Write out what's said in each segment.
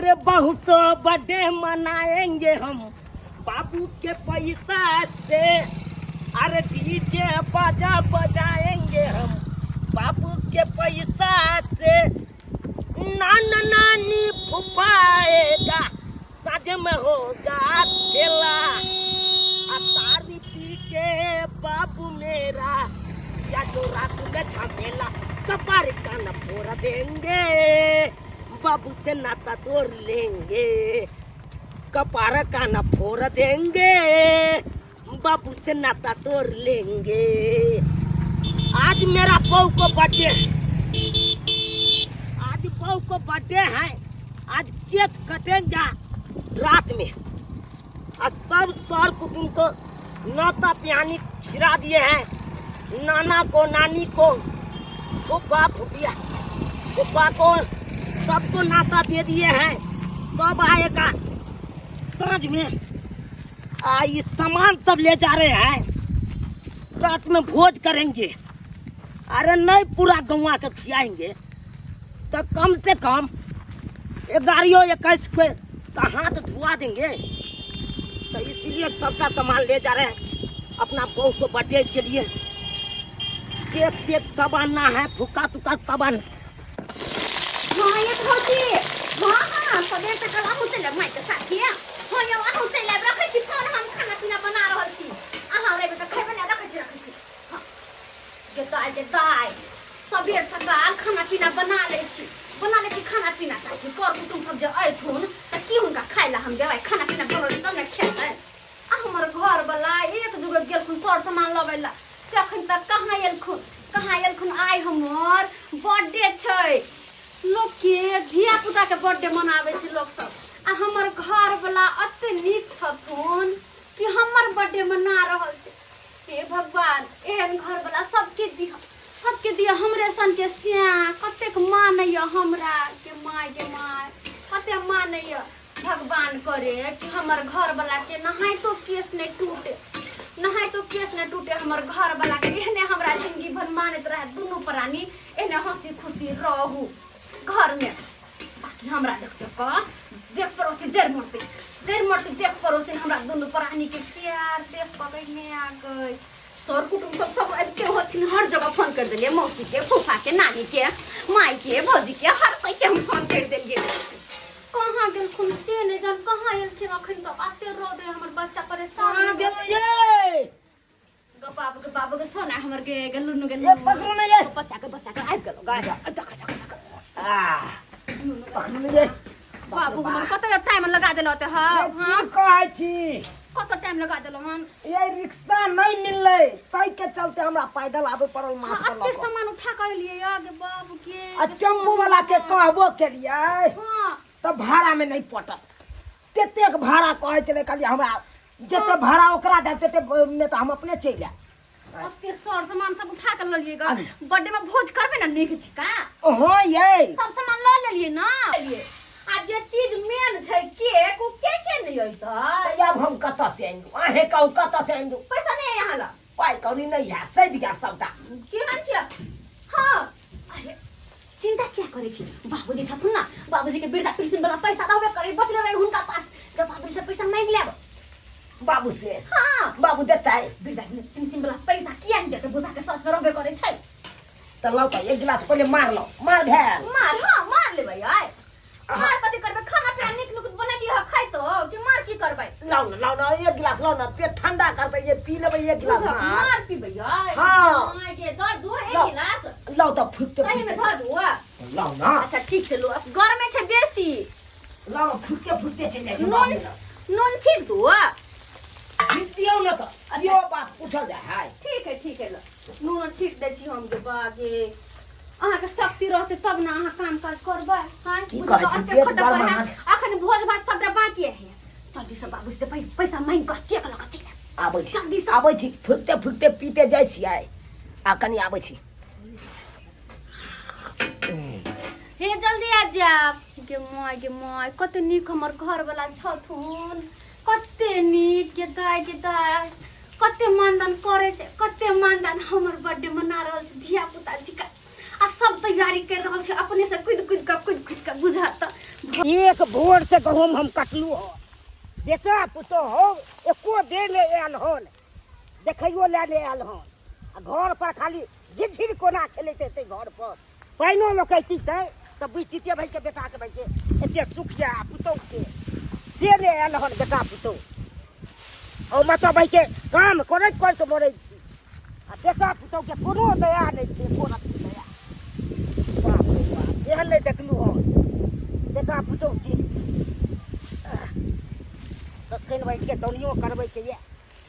अरे बहुत बर्थडे मनाएंगे हम बाबू के पैसा से, अरे डीजे बाजा बजाएंगे हम बाबू के पैसा से। नाना नानी फुफाएगा, साझ में होगा खेला, आ तारी पी के बाबू मेरा या जो रात में झमेला, कपार कान फोड़ देंगे, बाबू से नाता तोड़ लेंगे, कपार कान फोड़ देंगे, बाबू से नाता तोड़ लेंगे। आज मेरा बहू को बर्थडे, आज बहू को बर्थडे है, आज केक कटेगा रात में, और सब सर कुटुंब को नौता पियानी खिला दिए हैं, नाना को, नानी को, फूफा फूफिया फूफा को, सबको नाता दे दिए हैं। सब आएगा साँझ में, आ ये सामान सब ले जा रहे हैं, रात में भोज करेंगे। अरे नहीं पूरा गौवा के खिलाएंगे तो कम से कम 11-21 के तो हाथ धुआ देंगे। तो इसीलिए सबका सामान ले जा रहे हैं अपना बहू को बर्थडे के लिए। केक तेक सब आना है, फुक्का तुक्का सब आना। हाँ ये भौजी, हाँ हाँ सबेर सकाल अहूँ चलि आयब मायके साथे। हाँ यौ अहूँ चलि आयब, रखै छी फोन, हम खाना पीना बना रहल छी, अहाँ आओर एबै तऽ खयबै ने। रखै छी, रखै छी। हाँ गे दाइ, गे दाइ, सबेर सकाल खाना पीना बना लै छी, बना लै छी खाना पीना, ताकि कर कुटुम्ब सब जे अयथुन तऽ की हुनका खाय लए हम देबै? खाना पीना बनल तब ने खेतै। आ हमर घरवला एक जुग गेलखुन सर सामान लबै लए, से अखन तक कहाँ एलखुन, कहाँ एलखुन? आइ हमर बर्थडे छै। लोकके धिया पुताके बर्थडे मनाबै छै लोक सब, आ हमर घरवला एते नीक छथुन कि हमर बर्थडे मना रहल छै। हे भगवान, एहन घरवला सबके दिह, सबके दिह हमरे सनके स्या। कतेक मानैया हमरा के माय, के माय कते मानैया। भगवान करे कि हमर घरवला के नहाइतो केस नहीं टूटे, नहाइतो केस नहीं टूटे हमर घरवला के। एहने हमरा जिंदगी भर मानैत रहे, दुनू प्राणी एहने हंसी खुशी रहू घर में। बाकी हमरा देख देख कऽ देख पड़ोसी जरि मरतै, जरि मरतै देख पड़ोसी हमरा दुनू प्राणी के प्यार देख कऽ। गई आ गई सर कुटुम्ब सब, सब आबिते होथिन। हर जगह फोन कर देलियै, मौसी के, फूफा के, नानी के, माय के, भौजी के, हर कोई के हम फोन कर देलियै। कहाँ गेलखुन से नहि जान, कहाँ एलखिन अखन तक? एते रौद है, हमर बच्चा परेशान। कहाँ गेलौ ये? गो बाबू के, बाबू के सोना हमर गे, गे लुन्नू गे। ये पकड़ू ने ये। बच्चा के, बच्चा के आबि गेलो गाय, देख देख देख। आ पकड़ू ने ये। बाबू हमर कते टाइम लगा देलो ते? हाँ। की कहै छी? कते टाइम लगा देलो हन? ये रिक्शा नहीं मिललै, ताहि के चलते हमरा पैदल आबे पड़ल माथ पर एते लऽ कऽ। सामान उठा के एलियै आगे बाबू के। आ टेम्पू वाला के कहबो केलियै हाँ तऽ भाड़ा में नहीं पटत, तेतेक भाड़ा कहै छलै। कहलियै हमरा जते भाड़ा ओकरा देब तेते में तऽ हम अपने चलि आयब। एते सर सामान सब उठा के ललियै गा? अरे। बर्थडे में भोज करबै ने नीक छिका। हाँ ये सब सामान लऽ लेलियै ना? आ जे चीज मेन छै केक, ओ के के नहि अयतै? आब हम कतऽ से आनि दू? अहें कहू, कतऽ से आनि दू? पैसा नहि अइ अहाँ लग? पाइ कौड़ी नहि है, सधि गेल सबटा। केहन छियै? हाँ अरे चिंता किया करै छी? बाबूजी छथुन ना, बाबूजी के वृद्धा पेंशन वाला पैसा रहबे करै, बचले रहे हुनका पास। जब बाबूजी से पैसा मांगि लेब। बाबू से? हाँ। बाबू देतै वृद्धा पेंशन वाला पैसा? किया नहि देतै? बुढ़ा के सच में रहबे करै छै। तऽ लाउ तऽ एक गिलास पहिले मार लाउ, मार भेल। मार? हाँ मार लेबै। आइ मार कथी करबै? खाना पीना नीक नुक बनेलियै हँ खाइतो कि मार की करबै? लाउ ना, लाउ ना, एक गिलास लाउ ना, पेट ठंडा करतै। ये पी लेबै एक गिलास मार। मार पीबै आइ? हाँ। माय गे, दऽ दू एक लाउ। गिलास। लाउ तऽ फुकते। सही में धऽ दू? लाउ ना। अच्छा ठीक छै, लो। गरमे छै बेसी। लाउ ना, फुकते फुकते चलि जाइ छै। नून बाबू लग। नून छीट दू? छीट दियौ ने तऽ इहो बात पूछल जाइ है। ठीक है, ठीक है, लो नून छीट दै छी हम। गे बागे, अहाँके शक्ति रहतै तब ने अहाँ काम काज करबै। हाँ की कहै छी, एते पेट खटक गरम है। अहाँ- अखन भोज भात सबटा बाकी है। जल्दी से बाबू से पैसा मांगि कऽ केक लऽ कऽ चलि आयब। आबै छी। जल्दी से। आबै छी, फुकते फुकते पीते जाइ छियै, आ कनि आबै छी। हे जल्दी आबि जायब। गे माय, गे माय, कते नीक हमर घरवला छथुन, कते नीक। गे दाय, गे दाय, कते मानदान करै छै, कते मानदान। हमर बर्थडे मना रहल छै धिया पुता छिका। आ सब तैयारी कर रहल छै अपने से कुद कुद के कुद कुद के बुझत। एक भोर से गहूम हम कटलू हो, बेटा पुतोह हो एको बेर नहि आयल हन, देखैयो लए नहि आयल हन। आ घर पर खाली झिझिर कोना खेलैत हेतै। घर पर पानिओ लोकैती तऽ बुझतियै भाई के बेटाके भाई के एते सुख यऽ आ पुतोहके से नहि आयल हन बेटा पुतोह। और मतलब भाई के काम करैत करैत मरै छी आ बेटा पुतोहके कोनो दया नहि छै, एको रत्ती दया। बाप रे बाप, एहन नहि देखलहुँ हन बेटा पुतोह के। कखन भाई के दौनियो करबै के यऽ,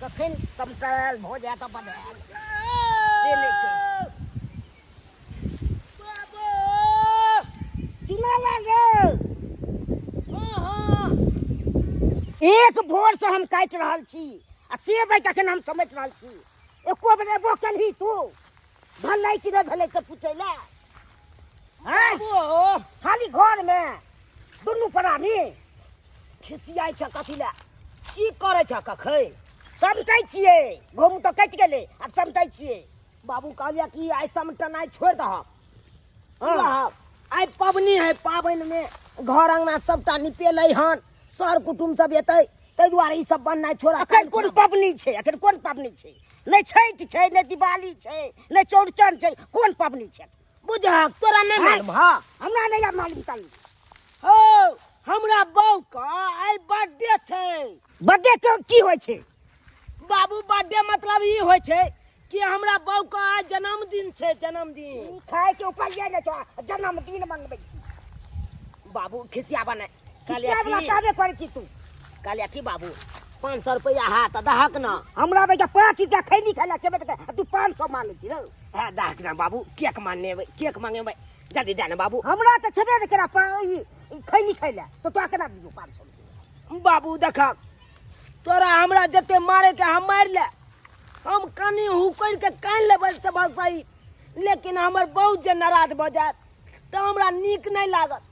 कखन समटायल भऽ जायत तऽ बनायल से नहि कहि। एक भोर से हम काटि रहल छी आ से भाई कखन हम समझ रहल छी। एको बेर एबो केलही तू भेलै कि नहि भेलै से पूछै लए? खाली घर में दुनू प्राणी खिसियाइ छ। कथी लए की करै छ? कखन समटै छियै? गहूम तऽ कटि गेलै, आब समटै छियै। बाबू कहलियै कि आइ समटनाइ छोड़ि दहक। हाँ। आइ पबनी है, पाबनिमे घर अङ्गना सबटा निपेलै हन, सर कुटुम सब एतै, ताहि दुआरे ई सब बननाइ छोड़। अखन कोन पबनी छै? अखन कोन पबनी छै? नहि छठि छै, नहि दिवाली छै, नहि चौड़चन छै, कोन पबनी छै? बुझहक तोरा नहि मालूम? हँ, हमरा नहि आब मालूम तालूम। हो, हमरा बहू के आइ बर्थडे छै। बर्थडे के की होइ छै बाबू? बर्थडे मतलब ई होइ छै कि हमरा बहू के आइ जन्मदिन छै, जन्मदिन। खाय के उपाय नहि छौ, जन्मदिन मंगबै छी। बाबू खिसियाबा नहि। खिसियाबला कामे करै छी तू। कहलियै की बाबू, 500 रुपैआ हा तऽ दहक न। हमरा बेटा 5 रुपैआ खैनी खाय ला छेबे तऽ तू 500 मांगै छी रौ। हँ दहक न बाबू, केक मांगेबै, केक मांगेबै, जल्दी दे ने बाबू। हमरा तऽ छेबे नहि केना खैनी खाय ला, तऽ तोरा केना दियौ 500 रुपैआ? बाबू देखक, तोरा हमरा जते मारे के हम मारि ले, हम कनि हुकरि के कानि लेबै से बस सही, लेकिन हमर बहुत जे नाराज भऽ जायत तऽ हमरा नीक नहि लागत,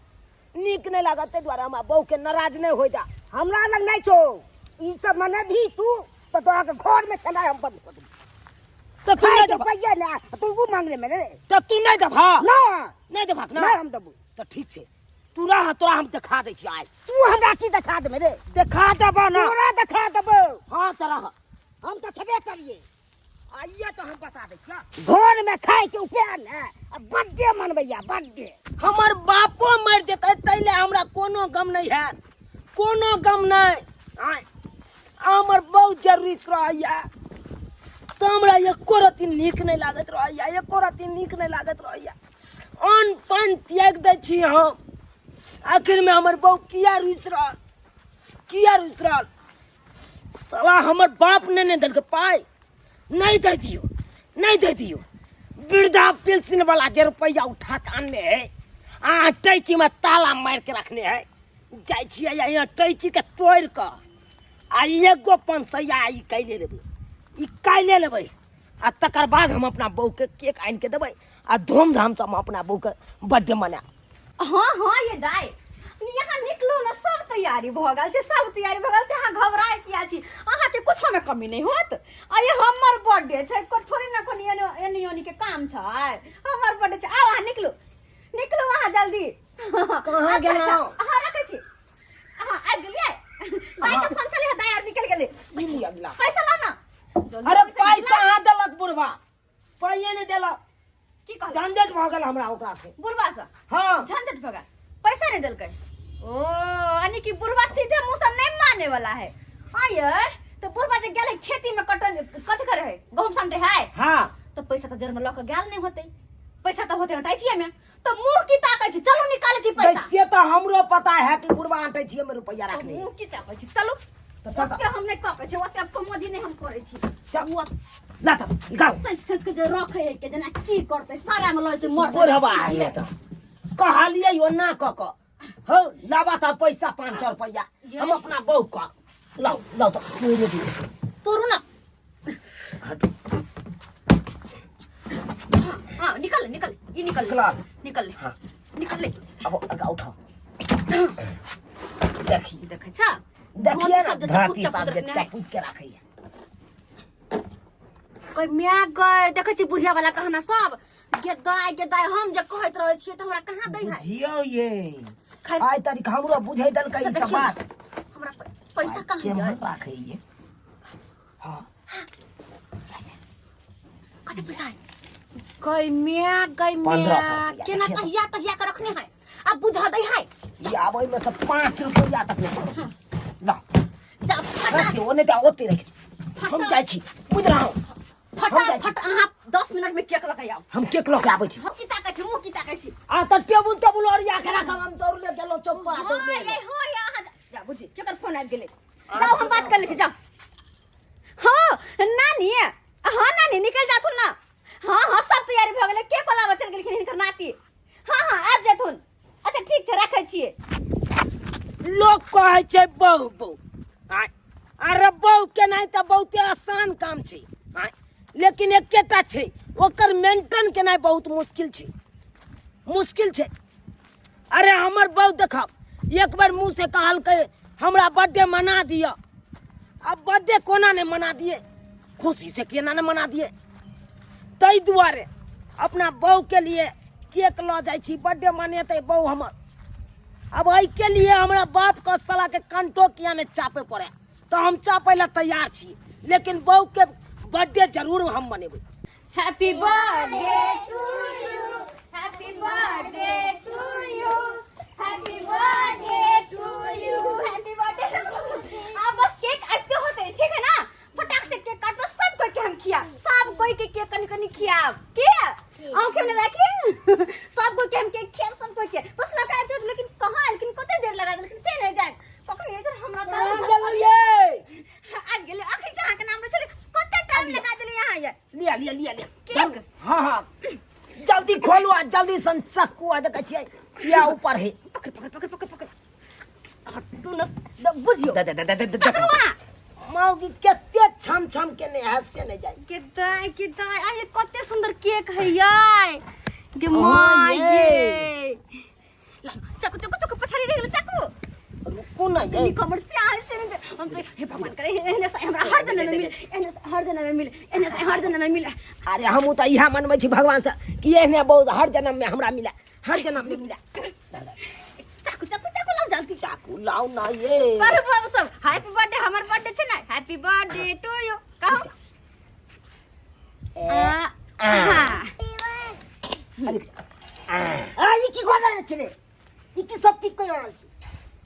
नीक नहि लागत। ताहि दुआरे हमरा बहूके नाराज नहि होइ जा। हमरा लग नहि छौ ई सब, मने भी तू तऽ तोरा के घर में खेनाइ हम बंद कऽ देबौ। तऽ तू नहि देबह? रुपैआ ने तू उ मांगने में रे। तऽ तू नहि देबह? ना, नहि देबहक ना? नहि हम देबौ। तऽ ठीक छै, तू रह, तोरा हम देखा दै छी आइ। तू हमरा की देखा देबे रे? देखा देबो ना, तोरा देखा देबो। हाँ तऽ रह, हम तऽ छेबे करिए। आइए तऽ हम बता दै छियै, घर में खाय के उपाय ने आ बर्थडे मनबैया बर्थडे। हमर बापो मरि जेतै ताहि लए हमरा कोनो गम नहि हैत, कोनो गम नहि। आँय, हमर बहुत जरूरी रहैया तऽ हमरा एको रत्ती नीक नहि लागैत रहैया, एको रत्ती नीक नहि लागैत रहैया। अन्न पानि त्यागि दै छी हम, आखिरमे हमर बहू किया रुसि रहल, किया रुसि रहल? साला हमर बाप ने नहि देलकै पाइ, नहि दे दियौ, नहि दे दियौ। वृद्धा पेंशन वाला जे रुपैआ उठा के आनने है आ टैचीमे ताला मारि के रखने है, जाइ छियै यहाँ टैचीके तोड़ि कऽ आ एगो 500 ई कैले लेबै, ई कैले लेबै आ तकर बाद हम अपना बहूके केक आनि के देबै आ धूमधामसँ हम अपना बहूके बर्थडे मनायब। हाँ हाँ ये दाई, यहाँ निकलू ने, सब तैयारी भऽ गेल छै, सब तैयारी भऽ गेल छै। अहाँ घबराय किया छी? अहाँके कुछो में कमी नहीं होत। आ ये हमर बर्थडे छै, को थोड़ी ना कोनी एने एनी ओनी के काम छै, हमर बर्थडे छै। आउ अहाँ निकलू, निकलू अहाँ जल्दी। कहाँ अच्छा, गेलहुँ? अच्छा, अहाँ रखै छी। अहाँ आबि गेलियै? दाई के फोन छलै, दाई आर निकलि गेलै। ई लिअ गिलास। पैसा ला ना जल्दी, अरे पैसा पाइ गिलास। कहाँ देलक बुढ़बा? पाइए नहि देलक। की कहलक? झंझट भऽ गेल हमरा ओकरा से। बुढ़बा से? हाँ। झंझट भऽ गेल, पैसा नहीं देलकै? ओ यानी कि बुढ़बा सीधे मुंह से नहीं माने वाला है। हाँ ये तो बुढ़बा जे गेलै खेती में कटन कथी करे है, गहूम समटे है। हाँ। तो पैसा तो जर में लऽ के गेल नहीं होते, पैसा तो होते हटाई छियै में, तो मुंह की ताकै छी? चलू निकालै छी पैसा। से तो हमरो पता है कि बुढ़बा आंटे छियै में रुपैया तो रखने। मुंह की ताकै छी? चलू। तऽ चल। ओते हम नहीं ताकै छी, ओते कमोदी नहीं हम करै छी। चल। ओ ला तऽ निकाल। सैत सैत के जे रखै है के जेना की करतै, सारा में लऽ जेतै मरतै। बुढ़बा आइले तऽ कहलियै ओना कऽ कऽ हौ, लाबा तऽ पैसा 500 रुपैआ हम अपना बहू कऽ लाउ, लाउ तऽ तोड़ि दै छी। तोड़ू ना। हटू। हाँ हाँ निकल ले, निकल ये निकल ले। निकल। निकल ले। हाँ। निकल ले। अब आगा उठाओ, देखी। देखै छा? देखिए ना। सब जे धरती चपुत सब जे रखने है। चपुत के रखैया। कोई म्या गए देखै छी बुढ़िया वाला कहना सब गे दाय गे दाय, हम जे कहैत रहै छियै तऽ हमरा कहाँ दै है। बुझियौ ये। खैर। आइ तारीख हमरो बुझै देलकै से ई सब देखियौ। बात। हमरा पैसा कहाँ केम्हर है? राखै ये? हाँ। कते पैसा है? गई म्या गई 1500 म्या, रुपया, केना देखियौ। तहिया तहिया के रखने है, अब बुझा दै है। ई आब ओहिमे से 5 रुपया तक नहि छोड़ब। ला। जा फटा। रख दे, ओने जा, ओते रख दे। हम जाइ छी, बुझ रहा हूँ। फटाफट अहाँ 10 मिनट में केक लऽ के आउ। हम केक लऽ के आबै छी। हम की ताकै छी, मुँह की ताकै छी? आ तऽ टेबुल टेबुल ओरिया के राखब, हम दौड़ले गेलहुँ चौक पर आ हाँ दौड़ले ये एलहुँ। हाँ ये, अहाँ जा बुझी केकर फोन आबि गेलै। जाओ, हम बात कर लै छी, जाओ। हाँ नानी, हाँ नानी, निकल जाथुन ना। हाँ हाँ, सब तैयारी भऽ गेलै, केक लाबऽ चलि गेलखिन हिनकर नाती। हाँ हाँ, आबि जेथुन। अच्छा ठीक छै, राखै छियै। लोक कहै छै बहु बहु, आँय, अरे बहु केनाइ तऽ बहुते आसान काम छै, आँय, लेकिन एकेटा छै, ओकर मेंटेन केनाइ बहुत मुश्किल छै, मुश्किल छै। अरे हमर बहु देखब, एक बेर मुँह से कहलकै हमरा बर्थडे मना दिअ। अब बर्थडे कोना नहि मना दिए, खुशी से केना नहि मना दिए? ताहि दुआरे अपना बहुके लिए केक लऽ जाइ छी, बर्थडे मनेतै बहु हमर। अब एहिके लिए हमरा बापके सालाके कंटो किया नहि चापे पड़े, तऽ हम चापै लए तैयार छी, लेकिन बहुके बर्थडे जरूर हम मनेबै। Happy birthday to you, happy birthday to you, happy birthday to you, happy birthday. अब बस केक आबिते होते, ठीक है ना? फटाक से केक काटो, सब कोई के हम खिया, सब कोई के केक कनी कनी खियाब के अहूँ खेब ने राखी, सब कोई के हम केक खियाब, सब कोई के। बस ना आबिते होते, लेकिन कहाँ एलखिन, कते देर लगा देलखिन से नहीं जान। कखन इधर हमरा कहाँ दारू गेलियै? आबि गेलै अखन से अहाँके नाम छलै, कते टाइम लगा देलियै अहाँ ये? लिया लिया लिया लिया। केक। हाँ हाँ, जल्दी खोलू आ जल्दी सन चक्कू आ देखै छियै या ऊपर है। पकड़ पकड़ पकड़ पकड़ पकड़, हटू न बुझियो। दे दे दे दे दे। पकड़ू अहाँ। मौगी कते छम छम के नहीं है से नहीं जाए। के दाय के दाय, आ ये कते सुंदर केक है यार गे। हाँ, माय ये। गे, ला, चाकू चाकू चाकू, पछाड़ी रहि गेल चाकू। रुकू ना ये। कनी कमर से आए से नहीं जाए। हम तो हे भगवान करे एहने से हमरा हर जन्म में मिले, एहने से हर जन्म में मिले, एहने से हर जन्म में मिले। अरे हम तऽ इएह मनबै छी भगवान से कि एहने बहुत हर जन्म में हमरा मिले, हर जन्म में मिले। चाकू चाकू चाकू लाओ जल्दी। चाकू लाओ ना ये। पर बाबू सब हैप्पी बर्थडे, हमर बर्थडे छै ना, हैप्पी बर्थडे टू यू कहो। आ, हाँ। अरे आ ई की कर रहल छी रे? ई की सब ठीक कर रहल छी?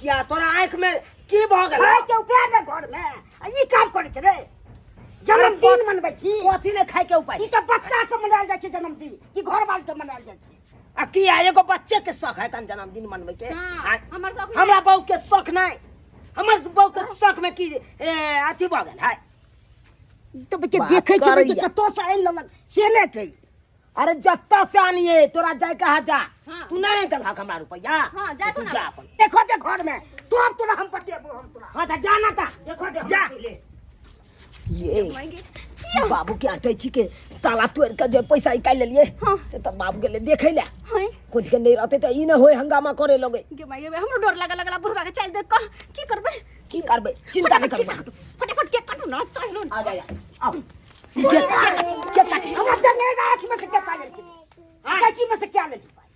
किया तोरा आँख में की भऽ गेल? खाय के उपाय ने घर में आ ई काम करै छै रे? जन्मदिन मनबै छी। कथी ने खाय के उपाय? ई तऽ बच्चा के मनायल जाइ छै जन्मदिन कि घर वाल के मनायल जाइ छै? आ किया एगो बच्चे के शौक है तन जन्मदिन मनबै के? हाँ, आँय, हमर शौक नहि। हमरा बहू के शौक नहीं, हमर बहू के शौक में की अथी भऽ गेल है? ई तऽ के बात देखै छै करैया। कि कतऽ से आनि लेलक से नहि कही। अरे जत्ता से आनिए तोरा जाय के है जा। हाँ। तू नहीं देलहक हमरा रुपया। हाँ, जा तू तू ना। जा अपन। देखो दे घर में तो अब तोरा हम बतेबो हम तोरा। हाँ तऽ जा ना ता। देखो दे हम जा। ले। ये मांगे। बाबू के अटै छी के ताला तोड़ के जे पैसा निकालि लेलिए। हाँ। से तऽ बाबू गेलै देखै ले। हाँ। कुछ के नहीं रहते तऽ ई न होय हंगामा करे लगे। गे माय गे, हमरो डर लागल लगला बुढ़वा के चल देख कह की करबै? की करबै, चिंता नहीं फटाफट केक करबै। काटू, फटाफट केक काटू ना चाहलो। आ जा आओ। केक काट, केक काट। हमरा जंगल गाछ में से के पाइ लेलखिन? कैची में से क्या लेलखिन पाइ?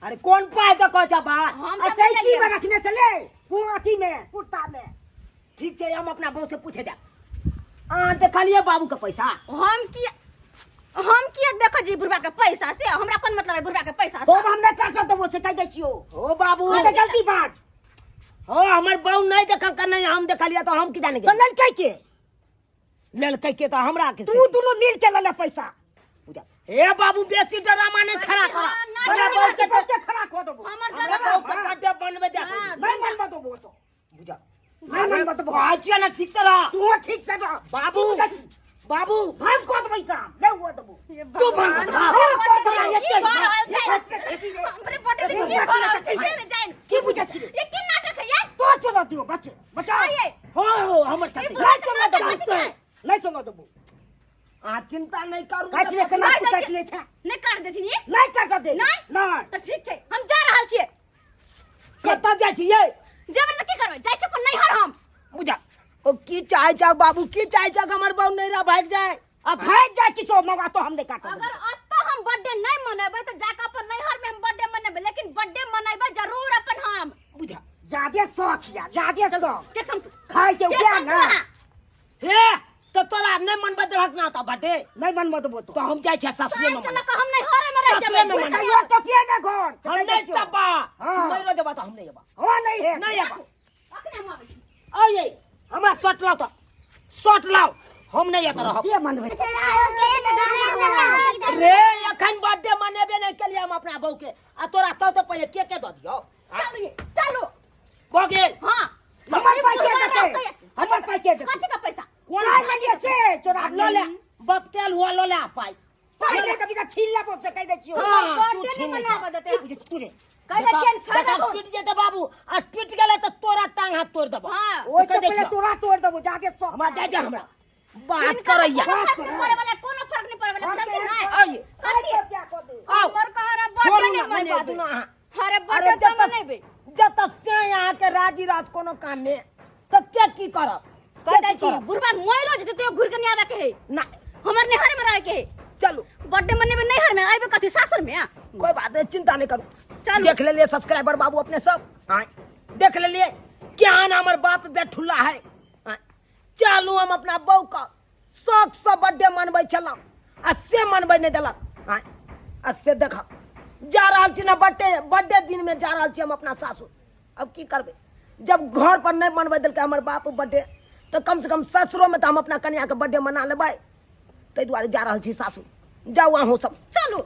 अरे कोन पाइ दऽ कहै छ बात? हम आ सब कैची लेलियै। में रखने छलै को अथी में, कुर्ता में। ठीक छै, हम अपना बहू से पूछे जा। अहाँ देखलियै बाबू के पैसा? हम किया देखै छी बुढ़वा के पैसा से? हमरा कोन मतलब है बुढ़वा के पैसा से? हम नहि कर देबो से कहि दै छियौ। ओ बाबू, अरे जल्दी बाज। हो हमर बहू नहीं देखल के नहीं हम देखलियै तऽ हम की जाने तऽ गेलियै? ललकै के? ललकै के तऽ हमरा के तू दुनू मिल के लले पैसा। पूजा। हे बाबू, बेसी ड्रामा नहीं खड़ा कर। हाँ, ना हमरा जाने बहू के बहुते खड़ा कऽ देबो। हमर हमरा जगह बहू के बर्थडे बनबे दे। हाँ। नहीं मनबऽ देबो तो। बुझा। नहीं मनबऽ देबो। कहै छियै ने ठीक से रह। तू ठीक से रह। बाबू, की बुझै छी? बाबू, हम कऽ देबै काम, नहि हुअ देबो। तू भंग भगवान, देबा। हमर हाँ, बर्थडे तोरा की एते भऽ रहल छै? एते हमरे बर्थडे की भऽ रहल छै से नहि जानि। की बुझै छी? ये की नाटक है यार? तोर चलऽ दियौ, बच्चे, बचाओ। आइए। हो हो हमर छाती। नहि चलऽ देबो। चलते। नहि चलऽ देबो। अहाँ चिंता नहीं करू। काटि ले, केना काटि तू दै काटि ले छै? नहि काट दै छी नी? नहि काटऽ दे। नहि? नहि। तऽ ठीक छै, हम जा रहल छियै। कतऽ जाइ छियै? जेबै तऽ की करबै? जाइ छियै अपन नैहर हम। बुझा ओ की चाहै छौ बाबू, की चाहै छौ कि हमर बहू नैहरा भागि जाय? आ भागि जाय किछो मगा तो हम नहि काटब। अगर अतऽ एतऽ हम बर्थडे नहीं मनेबै तऽ जाके अपन नैहर में हम बर्थडे मनेबै, लेकिन बर्थडे मनेबै जरूर अपन हम। बुझा। जादे शौक या जादे शौक के हम खाय के के उठा हम ना। हे तो तोरा नहीं मनबे देलक ना तो बर्थडे नहीं मनबो देबो तो तो हम जाइ छियै सासुरे में साइन के मनाबे। लऽ कऽ हम नैहरे में रहि सासुरे में जेबै। मनाबे। कहियो टपिए ना घर से हम कहि दै नहीं छियौ। टप्पा। हाँ। मरो जेबा तो हम नहीं जेबा। हाँ नहीं है। नहीं जेबा। अखने हम आबै छी। आइए हमरा शर्ट लाओ तो शर्ट लाओ, हम नहीं एतऽ रहब। के मनबै? रे एखन बर्थडे मनेबे नहीं केलिए हम अपना बहू के, आ तोरा सबसे पहिले के के दऽ दियौ? चलू ये, चलू। भऽ गेल। हाँ। हमर पाइ के देतै? हमर पाइ के देतै? कथी का पैसा? कोन पाइ लेलियै से चोरा के। लऽ ले बकतेल हुआ, लऽ ले पाइ। पाइ ले कभी का छीन लेबो से कहि दै छियौ। हाँ, हमर तू बर्थडे छीन नहि ले। मनाबऽ देतै। की बुझै छी तू रे? कहि दै छियनि, छोड़ि बेटा, देबो। टूटि जेतै बाबू, आ टूटि गेलै तऽ तोरा टांग हाथ तोड़ि देबो। हाँ। ओहिसँ से कहि दै पहिले छियौ। तोरा तोड़ि देबो जादे शौक। हमरा दे दे, हमरा बात हिनका तऽ करैया। कोनो बात फर्क नहि करै। पड़ै वाला, कोनो फर्क नहि पड़ै वाला, बुझलखिन नहि? आइए। कथी? रुपया कऽ दे। आउ। हमर कहरा छोड़ू बर्थडे ना, नहि नहि बाजू मनेबै। ना अहाँ। अरे अरे बर्थडे तऽ जतऽ मनेबै। जतऽ से अहाँके राजी रात कोनो काम में तऽ के की करत? कह दै के की छी करत? बुढ़बा मरो जेतै तैयो घुरि के नहि आबे के है। ना। हमर नैहर में रहे के है। चलू। बर्थडे मनेबै नैहर में, अयबै कथी सासुर में? कोई बात नहीं, चिंता नहीं करू। चलू। देख लेलिए सब्सक्राइबर बाबू अपने सब। आय देख लेलिए केहन हमर बाप बेठुल्ला है। आय चलू हम अपना बहू का शौक से बर्थडे मनबै छलहुँ आ से मनबै नहि देलक। आय आ से देख जा रहल छी ना बर्थडे, बर्थडे दिन में जा रहल छी हम अपना सासुर। अब की करबै जब घर पर नहीं मनबै देलकै हमर बाप बर्थडे, तऽ कम से कम ससुरोमे तऽ हम अपना कनियाके बर्थडे मना लेबै। ताहि दुआरे जा रहल छी सासुर। जाउ अहूँ सब। चलू।